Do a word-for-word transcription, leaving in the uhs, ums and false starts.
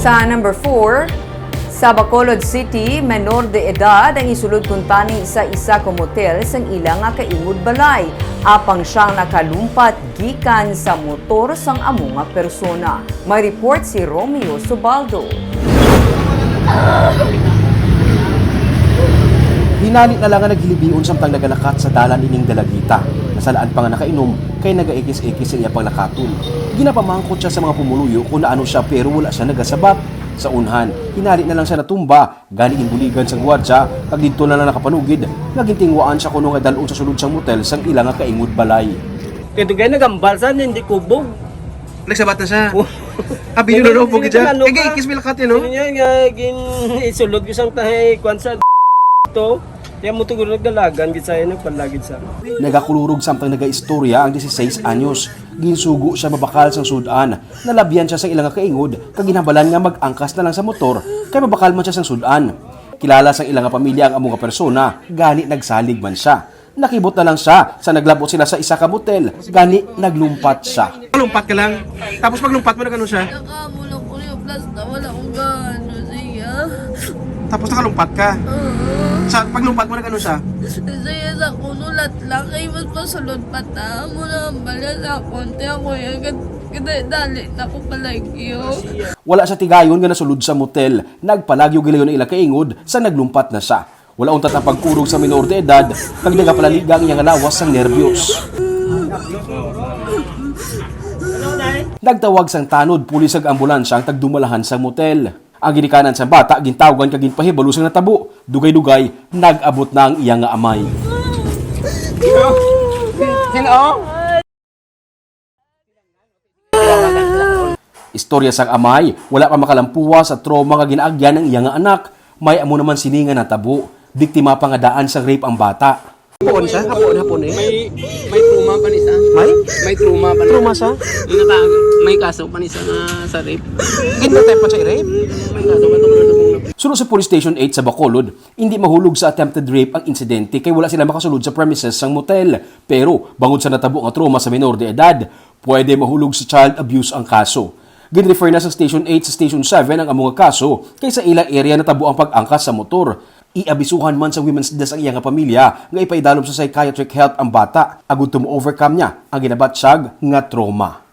Sa number four, sa Bacolod City, menor de edad ang isulod kuntani sa isa ka motel sang ila nga kaingod balay, apang siyang nakalumpat gikan sa motor sang amo nga persona. May report si Romeo Subaldo. Hinali na lang nga naghilibion samtang nagalakat sa dalan ining dalagita. Nasalaan pa nga nakainom kay nagaikis-ikis sa iya panglakaton. Ginapamangkot siya sa mga pumuluyo kung naano siya pero wala siya nagasabat. Sa unhan, hinali na lang siya natumba, gani ginbuligan sa gwardiya kag didto na lang nakapanugid nga gintinguhaan siya kuno nga dal-on sa sulod sang motel sang ila nga kaingod balay. Kay dugay nagambal sa hindi kubog. Nagsabat na siya. Oh. Abi yun, ano, bugid siya. Ano Kaya ka? Ikis may lakat yun, no? Yun nga, gin-, isulod ko sang tahay, kwan sa to. Kaya mo tuguro nagdalagan, gid sa, ano, panlagid sa. Nagakulurog samtang nagaistorya ang dieciséis anyos. Ginsugo siya mabakal sang sud-an. Nalabyan siya sa ila nga kaingod, kag ginhambalan nga mag-angkas na lang sa motor, kay mabakal man siya sang sud-an. Kilala sang ila nga pamilya ang amo nga persona, gani nagsalig man siya. Nakibot na lang siya sa naglabot sila sa isa ka motel, gani naglumpat siya. Lumpat ka lang. Tapos paglumpat mo, nag-ano siya? Nakamulo ko yung plus na wala akong gano siya. Tapos nakalumpat ka? Oo. Sa paglumpat mo, nag-ano siya? Siya sa kunulat lang, kay mas pasulod pa ta. Amo na ang balya sa konti ako, yung gad-, gad-, dali na ko palagyo. Wala siya tigayon nga nasulod sa motel. Nagpalagyo gilayon ang ila kaingod sa naglumpat na siya. Wala untat ang pagkurog sa minor de edad, kag nagapalaliga ang iyang lawas sang nerbiyos. Nagtawag sang tanod, pulis, kag ambulansya ang tagdumalahan sang motel. Ang ginikanan sang bata gintawgan kag ginpahibalo sang natabo. Dugay-dugay, nag-abot na ang iya nga amay. Hello? Istorya sang amay, wala pa makalampuwa sa trauma nga ginaagyan ang iya nga anak. May amo naman sini nga natabo. Biktima pa nga daan sang rape ang bata. Hapon siya? Hapon, hapon eh. May, may trauma pa ni sa. May? May trauma pa ni Trauma sa? Yung naka-, may kaso pa ni sa nga sa rape. Ginatempt pa siya i-rape? May kaso pa tungkol sa mga Suno sa Police Station eight sa Bacolod, hindi mahulog sa attempted rape ang insidente kay wala sila makasulod sa premises sang motel. Pero, bangod sa natabo nga trauma sa minor de edad, pwede mahulog sa child abuse ang kaso. Gin-refer na sa Station eight sa Station seven ang amo nga kaso kay sa ila area natabo ang pag-angkas sa motor. Iabisuhan man sa Women's Desk ang iya nga pamilya nga ipaidalom sa psychiatric help ang bata agud to ma-overcome niya ang ginabatsyag nga trauma.